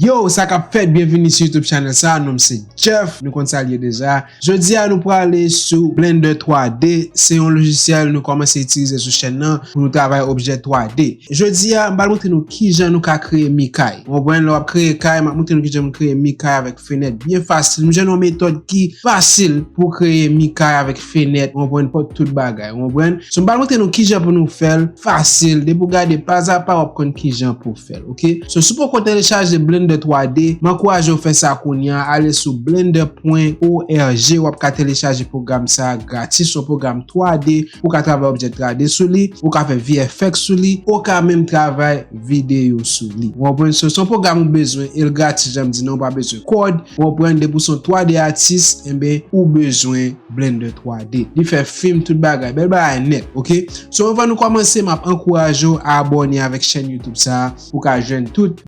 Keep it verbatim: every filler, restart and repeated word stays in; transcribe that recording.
Yo, sa k ap fèt? Byenvini sou YouTube channel sa, non m se Jeff, nou konn sa l ye deja. Jodi a nou prale sou Blender twa D, se yon lojisyèl nou kòmanse itilize sou chèn nan pou nou travay objè twa D. Jodi a, m pral montre nou kijan nou ka kreye mi kay. Ou konprann, lè w ap kreye kay, m ap montre nou kijan pou nou kreye mi kay avèk fenèt byen fasil. M jwenn yon metòd ki fasil pou kreye mi kay avèk fenèt, ou konprann, pòt, tout bagay, ou konprann. So, m pral montre nou kijan pou nou fè l fasil. Depi w gade pazapa, w ap konn kijan pou w fè l, oke? So, si w poko telechaje Blender twa D, m ankouraje w fè sa kounye a. Ale sou blender pwen org, w ap ka telechaje pwogram sa a gratis, yon pwogram twa D, ou ka travay objè twa D sou li, ou ka fè V F X sou li, ou ka menm travay videyo sou li. Ou konprann? So, se yon pwogram ou bezwen, e l gratis, jan m di, non, ou pa bezwen kòd, ou konprann, depi w se yon twa D atis, enben, ou bezwen Blender twa D. Li fè fim, tout bagay, bèl bagay nèt, oke? So, anvan nou kòmanse, m ap ankouraje w abòne avèk chèn YouTube sa a, pou w ka jwenn tout